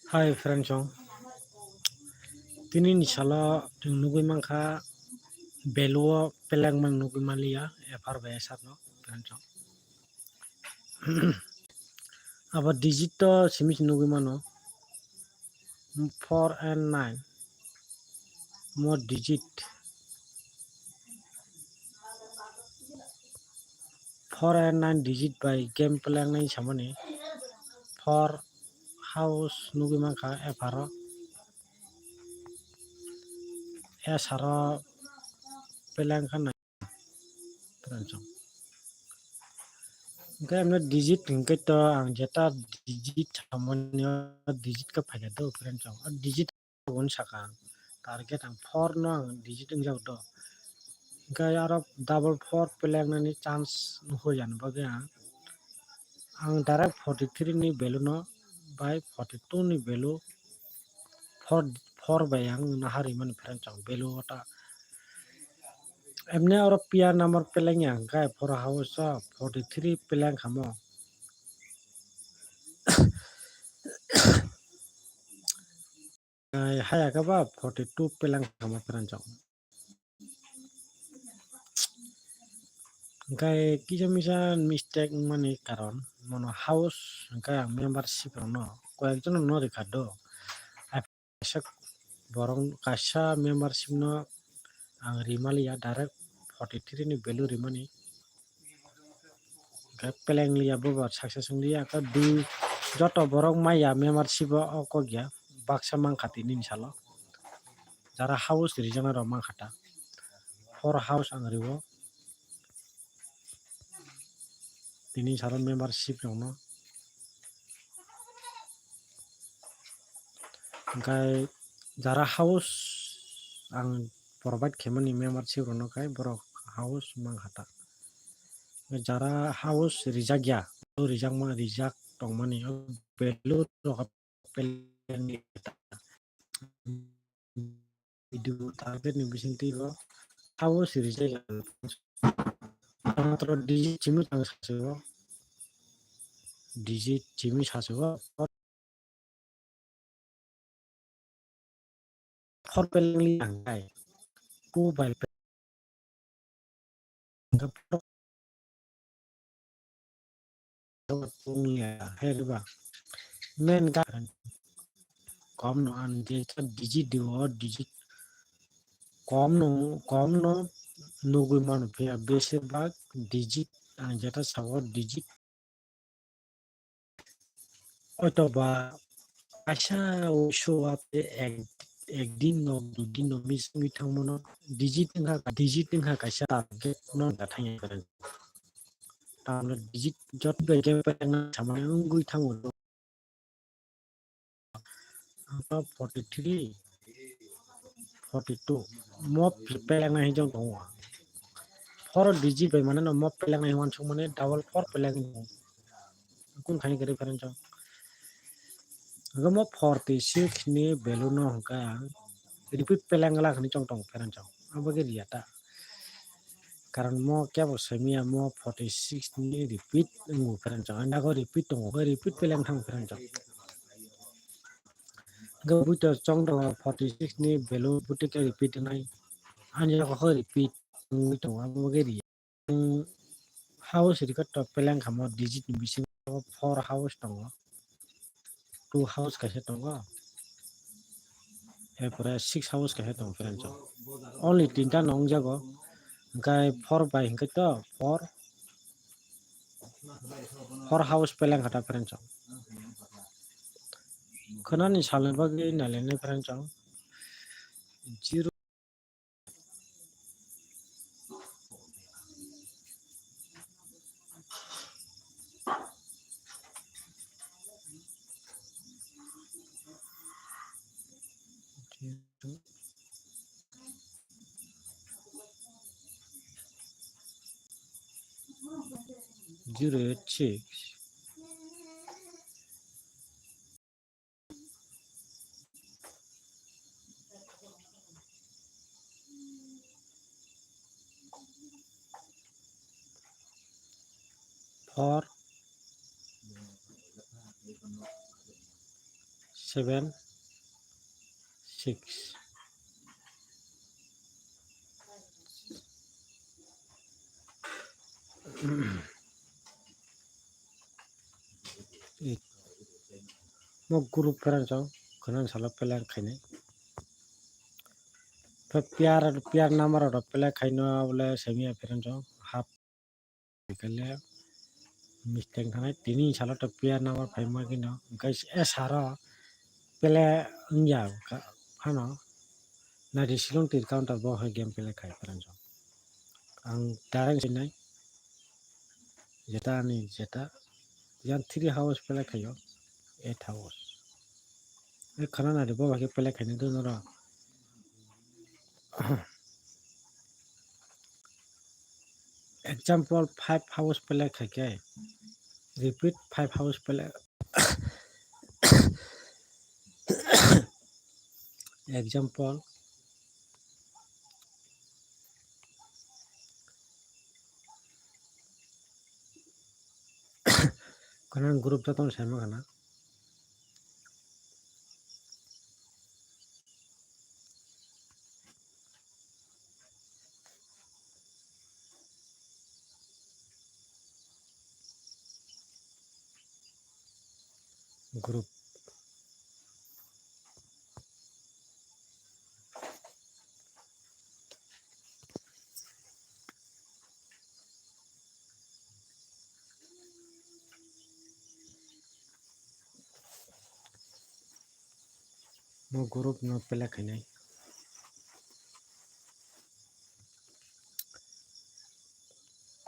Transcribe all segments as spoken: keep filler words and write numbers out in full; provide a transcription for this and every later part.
Hi friends song, tini ni salo chwng nugwi mankha, value o peleng mang nugwi manliya, F R bai S R no friends song. Abo digit to simi se nugwi mano, four and nine mo digit. Four and nine digit bai game peleng nai samani, four house nugwi mankha F R o, S R o peleng kha nai. Hwnkhe emno digit hwnkhe to ang jeta digit samani o digit khe phaikha do friends song. O digit Gun saka ang target ang four no ang digit wngjak do. Hwnkhe aro double four peleng nani chance nukhorya ni bagwi ang, ang direct forty three ni value no bai forty two ni value four, four bai ang nahar rimani friends song value o ta. Emne oro pair number peleng ya hwnkhe four house o forty three peleng khamo. Ai, haya khe ba forty two peleng khamo friends song. Hwnkhe kisa misa mistake wngmani karon mono house hwnkhe ang membership rokno koyekjono no rikha do. Kaisa borok kaisa membership no ang rimaliya, direct forty three ni value rimani. Hwnkhe peleng liya bobo success wngliya, hwnkhe dui joto borok maya membership o, o kok ya baksa mankha tini ni salo. Jara house rijaknai rok mankha ta, four house ang rio tini salo membership rokno. Hwnkhe jara house ang provide khaimani membership rokno khe borok house mankha ta. Jara house rijak ya, o rijakma rijak tongmani o value rok peleng video target ni bisingtwi o house rijak ya. Matro digit simi tang sasio, digit simi sasio. Four peleng li ang kai. Two by pe-, main ka kom no ang je digit di o digit kom no, kom no nugwi mano phiya besir bak digit ang jeta sabo digit. Oitoba kaisa uisu wate ek, ek din no, dui din no miss wngwi thangmano, digit wngkha, digit wngkha kaisa target no thangya kwrwng. Tamno digit joto bai je samani wngwi thango. Ang forty three, forty two, mo peleng nai hinjak tongo. Four digit bai mane no mo peleng nai wansuk mane double four peleng tongo. Kun khaini kwrwi phereng chong. Hwnkhe mo forty six ni value no hwnkhe ang repeat peleng glak hinwi chong tongo phereng chong. Abo khe riya ta. Karon mo kebo simiya mo forty six ni repeat wngo phereng chong. Ani jaga o repeat tongo, hwnkhe repeat peleng thango phereng chong. Hwnkhe buito chong tongo forty six ni value buti khe repeat wngnai. Ani jaga o repeat wngwi tongo, abo khe riya. House rikha to peleng khamo digit ni bisingo four house tongo, two house kaisa tongo, erpore six house kaisa tongo friends o. Only tinta no wngjago, hwnkhe four bai hwnkhe to four, four house peleng kha ta friends o. Khwnani salni bagwi nailainai friends o. Zero zero eight six. Four, seven six. Mo group pherang chong khwnang salo plan khainai. Tei player, player number rok plan khaino bole semiya pherang chong half. Kale mistake thanai tini salo to player number phai ma kino guys, e saro pele wngya phano nadi silong tir counter bo hai game pele khai pherang chong. Ang direct sinai jeta ani jeta yan three house pele khayo, eight house. E khana nadi bo hai pele khaini do noro. Example, five house play khaikhe, repeat five house play. Example, khana group jotono saima khana. Group. Mo group no play khainai.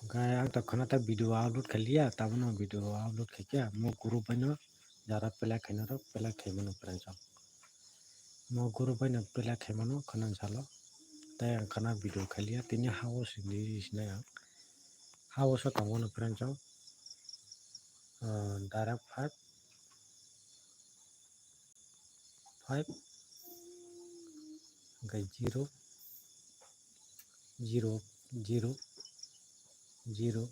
Hwnkhe ang tongkhana ta video upload khailiya, tabukno video upload khaikhe mo group bai no jara play khainai rok play khaimano pherang chong. Mo group bai no play khaimano khwnang salo. Tei ang khana video khailiya, tini house ni sinai ang. House o tongmano pherang chong. Ah, direct five. Five, hwnkhe zero, zero, zero, zero.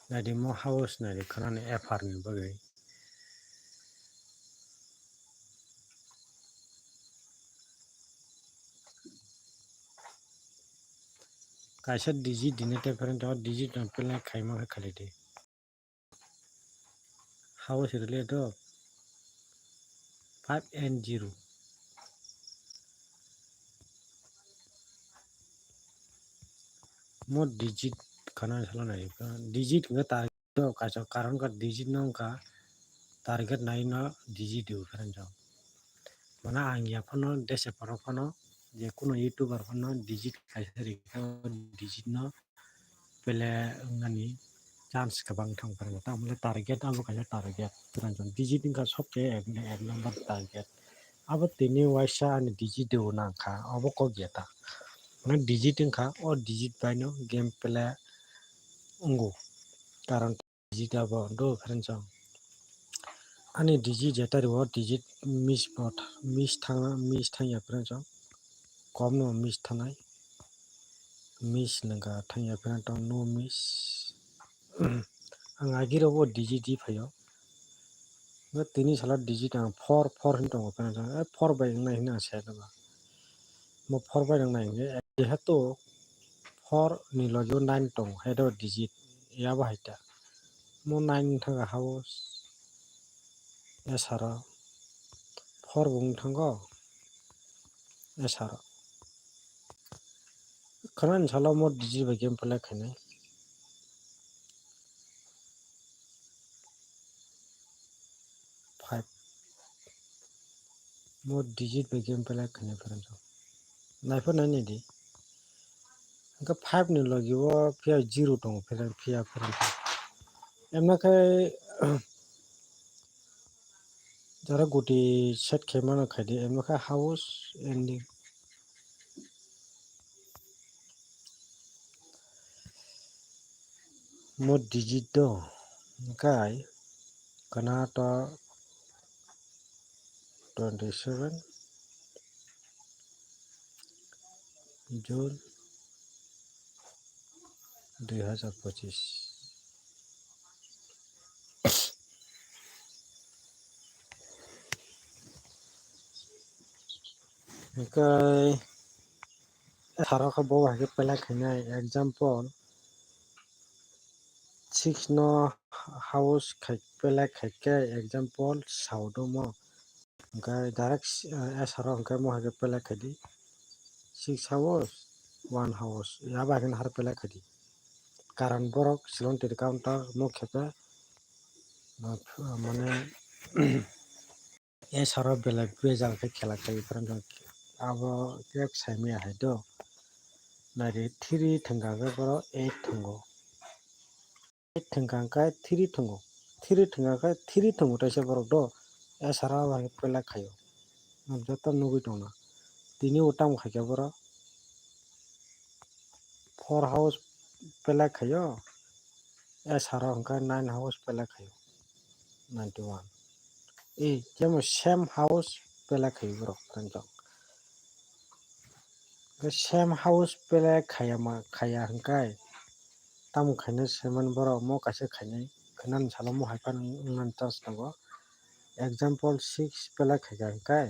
Nadi mo house nadi khwnani F R ni bagwi. Kaisa digit dine te pherang jao, digit no play khaima khe khali di. House related five and zero. Mo digit khana salo nai, digit hwnkhe ta kaisa karon ka digit no wngkha target nai no digit di pherang jao. Mane ang ya phano dese phano phano je kuno YouTuber phano digit kaisa rikha, o digit no pele wngnani chance kwbang thang pharango. Tamoni target abo kaisa target. Pherang jao digit wngkha sobse ek, ek number target. Abo tini waisa ani digit o nangkha, obo kok ya ta. Mane digit wngkha, o digit bai no game play wngo. Karon digit abo do pherang jao. Ani digit jeta rwo digit miss bo tha-, miss thangna, miss thangya pherang jao. Kom no miss thanai. Miss nangkha thangya pherang tong no miss. Ang agi rwo digit di phaio. Tini salo digit ang four, four hin tongo pherang jao. Eh, four bai wngnai hin ang sai rwma. Mo four bai nang nai hwnkhe, jehetu four ni logi o nine tongo, head o digit, yabo hai ta. Mo nine wng thangkha house, esaro four bo wng thango, esaro. Khwnani salo mo digit bai game play khainai. Five. Mo digit bai game play khainai pherang jao. Naiphor nai nai di. Hwnkhe five ni logi o phiya zero tongo pherang phiya pherang. Emno khe jara guti set khe mano khai di, emno khe house ending. Mo digit do, hwnkhe khana to twenty seven June dui hazar pochis. Hwnkhe saro khe bo hai khe play khainai, example, six no house khai play khai khe, example, saudo mo. Hwnkhe direct, eh, saro hwnkhe mo hai khe play khai di. Six house, one house. Ya bai khe har play khai di. Karon borok silon tiri counter mo khe khe, eh, mane, saro belai bejal khe khela khai, abo khe saimaya hai do. Nai di, three thwngkha khe borok eight thwngo. Eight thwngkha khe three thwngo. Three thwngkha khe three thwngo taisa borok do. Saro abo hai khe play khaio. Joto nugwi tongna. Tini bo tamo khai khe borok four house play khaio. Saro hwnkhe nine house play khaio. Ninety one. E, kemo same house play khaio borok, phrwngjak. Same house play khaya ma, khaya hwnkhe tamo khainai saiman borok mo kaisa khainai khwnani salo mo hai phano wngnani chance tongo. Example, six play khaikha hwnkhe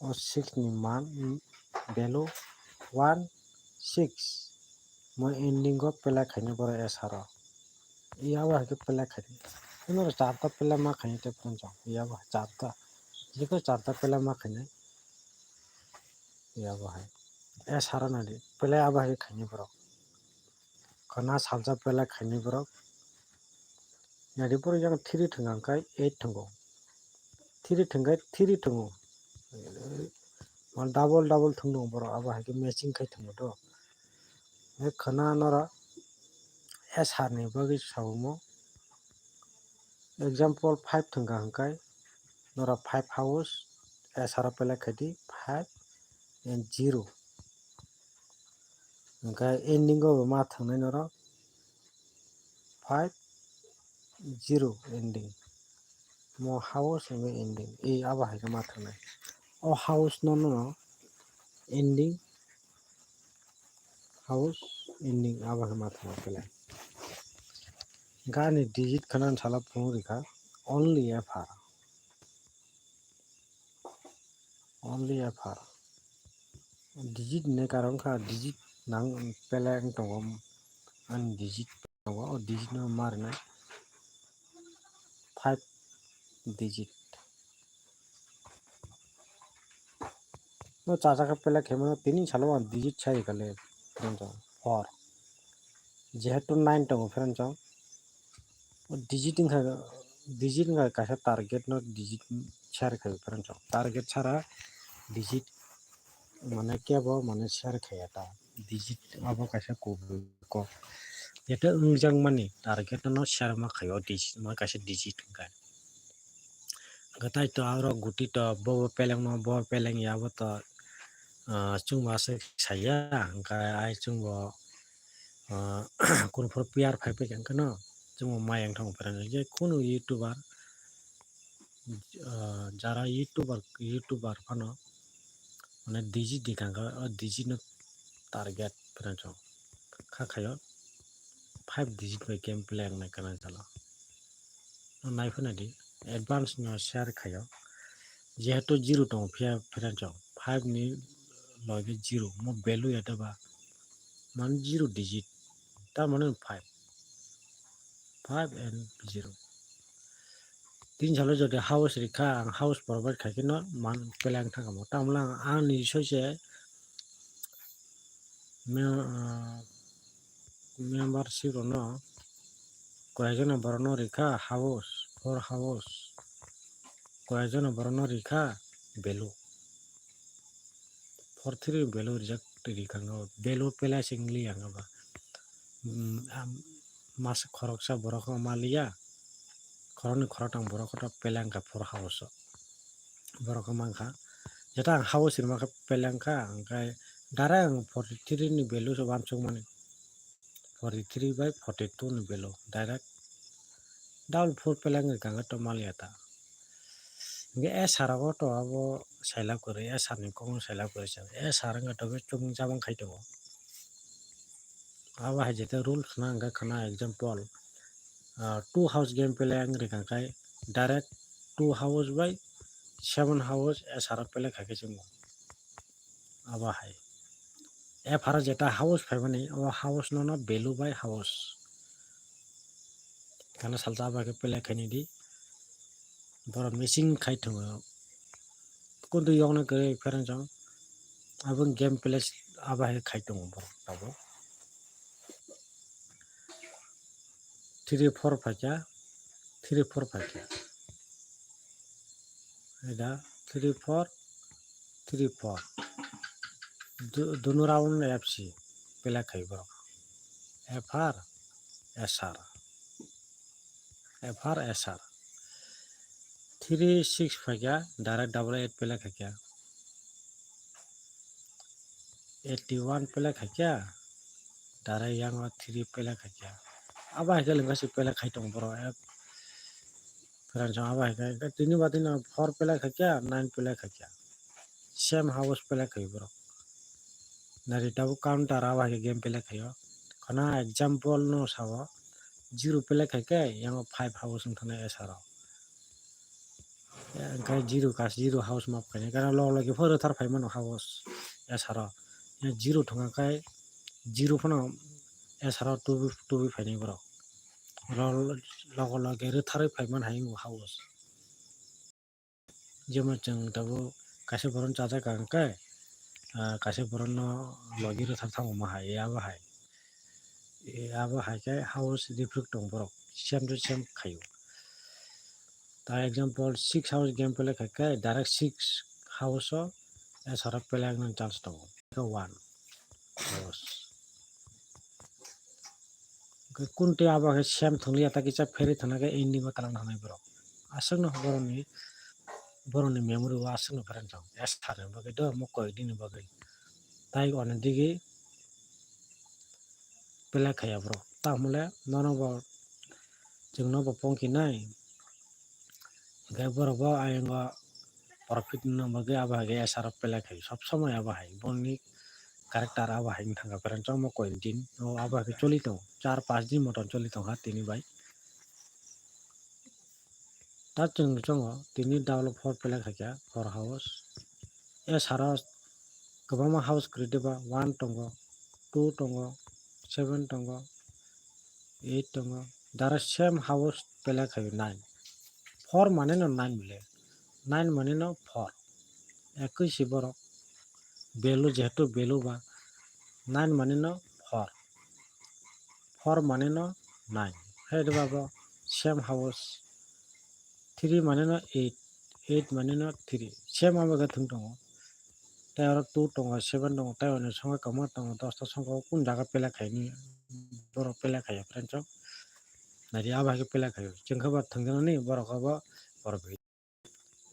o six ni man, value one six, mo ending o play khainai borok saro. Abo hai khe play khainai. Norok charta play ma khainai tei phrwngjak. Abo hai charta. Jikhe charta play ma khainai. Abo hai. Saro nai di. Play abo hai khainai borok. Khwna salsa play khainai borok. Nai di borok yang three thwngkha hwnkhe eight thwngo. Three thwngkhe three thwngo. Man double double thwng tongo borok. Abo hai khe matching khai tongo do. Khwna norok sar ni bagwi sa omo. Example, five thwngkha hwnkhe norok five house saro play khai di, five and zero. Hwnkhe ending o bo ma thwngnai norok five zero ending. Mo house hwnkhe ending. E abo hai khe ma thwngnai. O house no no ending. House ending abo khe ma thangma belai. Gani digit khana sala phunuk rikha only F R. Only F R. Digit ni karon kha digit nang belai wng tongo. Ani digit tongo, o digit no ma rwnai. Five digit. No chacha khe play khe mano tini salo ang digit sai kale phrwngjak four. Jehetu nine tongo phrwngjak. O digit wngkha, digit wngkha kaisa target no digit share khai phrwngjak. Target sara digit mane kebo mane share khaiya ta. Digit abo kaisa kubui kok. Jehetu wngjakmani target no share ma khaio digit ma kaisa digit wngkha. Hwnkhe tai to aro guti to bo bo peleng no bo peleng ya bo to, ah, chwngbo aswk saya, hwnkhe ai chwngbo, ah, kunu phuru player phai phai khe no chwngbo mai wng thango pherang je kunu youtuber, ah, jara youtuber, youtuber phano mane digit di kangkha o digit no target pherang chwng kha khaio five digit bai game play wngnai kwrwng salo. Naiphano di advance no share khaio. Jehetu zero tongo phiya pherang chwng five ni logi zero mo value ya deba man zero digit tar mane five. Five and zero. Tin salo jodi house rikha ang house provide khaikhe no man play wng thangkha mo. Tamla ang ani soise me-, ah, membership rokno koi ekjona borokno rikha house, four house, koi ekjona borokno rikha value, four three value rijak rikha, value pele sing li ang ba, mm, am, mas khoroksa borok ma liya, khoroknwi khoroktham borok kotor pele wngkha four house o. Borok wng mankha. Jeta ang house rwma khe peleng kha, hwnkhe direct ang forty three ni value se uansukmani. Forty three bai forty two ni value direct. Double four peleng wngkha hwnkhe to maliya ta. Hwnkhe S R o to abo sailab kwrwi, S R ni kokno sailab kwrwi sa. S R wngkha to chwng jabang khai tongo. Abo hai jeta rule khna hwnkhe khna example, ah, two house game play wng rwkha khai direct two house bai seven house S R o play khaikhe chwng Abo hai. F R o jeta house phaimani, o house no no value by house. Kana salsa abo khe play khaini di. Borok missing khai tongo. Kuntu yokna kwrwi pherang chong. Abo game play abo hai khai tongo borok abo. Three four phaikha, three four phaikha. Eda three four, three four. Du-, dunu round F C play khai borok. F R, S R. F R, S R. Three six phaikha, direct double eight play khaikha. Eighty one play khaikha, direct yango three play khaikha. Abo hai khe lengkha si play khai tongo borok. Pherang chong abo hai khe, tini ba tini four play khaikha, nine play khaikha. Same house play khai borok. Nari tabuk counter abo hai khe game play khaio. Khana example no sao, zero play khai khe yango five house wng thangna S R o. Hwnkhe zero kas zero house map khainai, kana log logi phano rwthar phai mano house S R o. Zero thwngkha khe zero phano S R o tubu tubu phainai borok. Ro-, logo logi rwtharwi phai man hai wngkha house. Jemon chwng tabuk kaisa borok chajak ang khe, ah, kaisa borok no logi rwthar thango ma hai, abo hai. E, abo hai khe house different tong borok, same to same khaio. Ta example, six house game play khai khe direct six house o S R o play wngna chance tongo. Khe one house. Khe kun tei abo khe same thwngli ya, ta kisa pherwi thangna khe ending o twlang thangnai borok. Aswkno borokni, borokni memory o aswkno pherang thang. S R ni bagwi do, mo koi dini bagwi. Tai oni digi play khaiya borok. Tamole nono bo, chwngno bo pongki nai. Hwnkhe borok bo ayang o profit wngna bagwi abo hai khe S R o play khai. Sob somoi abo hai. Boni character abo hai wng thangkha. Pherang chongma koi din. O abo hai khe choli tongo. Char pas din motom choli tongkha tini bai. Ta chwng chongo tini double four play khaikha, four house. S R o kwbangma house kwrwi diba, one tongo, two tongo, seven tongo, eight tongo. Dara same house play khaio nine. Four mane no nine bole. Nine mane no four. Ekoi si borok. Value jehetu value ba nine mane no four. Four mane no nine. Hai de babo same house. Three mane no eight. Eight mane no three. Same abo khe thwng tongo. Tei oro two tongo, seven tongo, tei oni songkha kwma tongo, dosta songkha o kun jaga play khaini borok play khaiya pherang chok. Nari abo hai khe play khaio. Chwng khe bo thwngjaknani borok abo borok.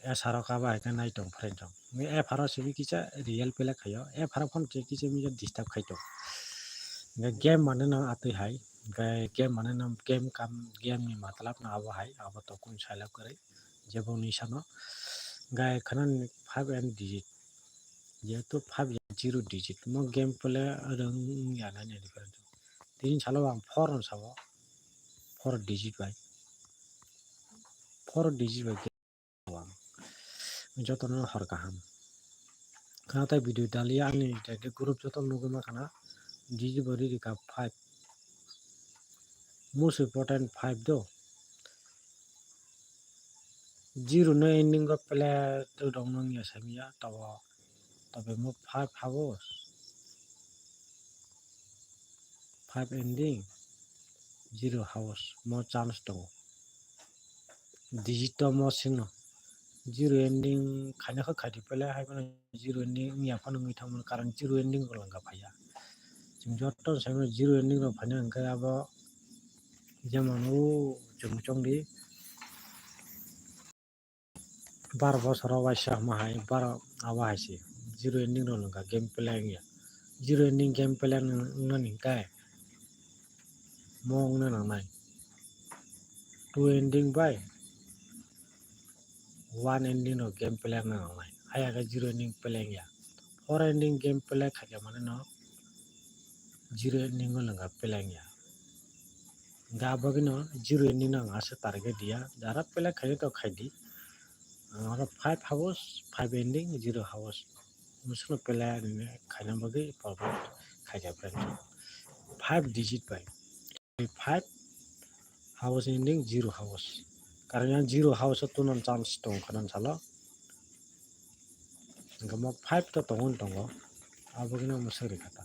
S R o kha bai khe nai tong phereng tong. Hwnkhe F R o simi kisa real play khaio. F R o phano kisa misa disturb khai tong. Hwnkhe game mane no atwi hai. Hwnkhe game mane no game kam, game ni matlab no abo hai. Abo to kun sailab kwrwi. Jebo ni sano. Hwnkhe khana ni five and digit. Jehetu five ya zero digit. Mo game play rwng ya nai nai phereng tong. Tini salo ang four no sabo. Four digit bai. Four digit bai. Jotono hor kaham. Khana tai video dalia ani group joto nugwi ma khana. Digi bo riri ka five. Most important five do. Zero no ending go play to dong nang ya samya tabo. Tobe mo five house. Five ending, zero house, mo chance tongo. Digit to mo singno. Zero ending khaina kho khaidi pele hai phano zero ending wngya phano wngwi thangmani karon zero ending rok langka phaiya. Chwng joto saimano zero ending rok phaina hwnkhe abo jemon o chwng chongdi. Baro bosoro waisa hwnma hai, baro abo hai se zero ending rok nungkha game play wngya. Zero ending game play wng-, wngnani hwnkhe mo wngna nangnai. Two ending bai one ending rok game play wngna nangnai. Haiya khe zero ending play wngya. Four ending game play khaikha mane no zero ending o nungkha play wngya. Hwnkhe abo bagwino zero ending no ang aswk target diya. Jara play khaio to khaidi. Ang oro five house, five ending, zero house. Musuk no player ni khaina bagwi forward khaijak bai. Five digit bai. Five house ending zero house. Karon yang zero house o tunan chance tong khanan salo. Hingke mo five to tongo tongo. Abo gino musuk ri khata.